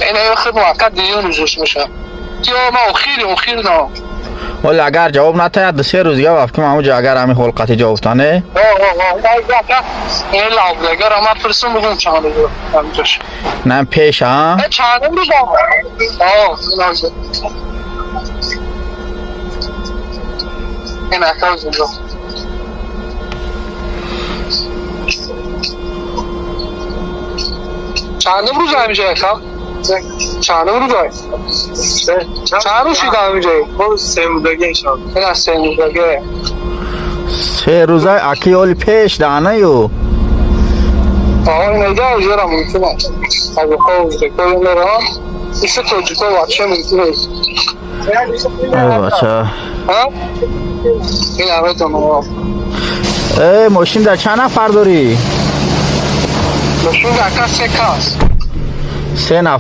Ина хидмат диюн рӯзш меша. Ё ма охири охир на. Вале агар ҷавоб натаяд, 2-3 рӯз дига вафким ҳамуҷа, агар ҳамин ҳол қатъи ҷавоб та не. Ин лавдагар ама пурсум, бугум чанд рӯз ҳамҷош. На пеш, а? Чанд рӯз? Ин ака зинда. Чандум рӯз ҳамиҷа, ака? Чандум рӯз? Чанд рӯз шид ҳамиҷа? Се рӯзаги, иншоалло. Ина 3 рӯзаге. 3 рӯза аки оли пеш даанаю. Инайда ужера мумкин аст. Қазоқҳо, ӯзбекҳо мераванд. Иси тоҷикҳо вообще мумкин нест. Бача. Ин медонам. Э, мошин дар чанд нафар дорӣ? Мошин ака се кас. Се нафар.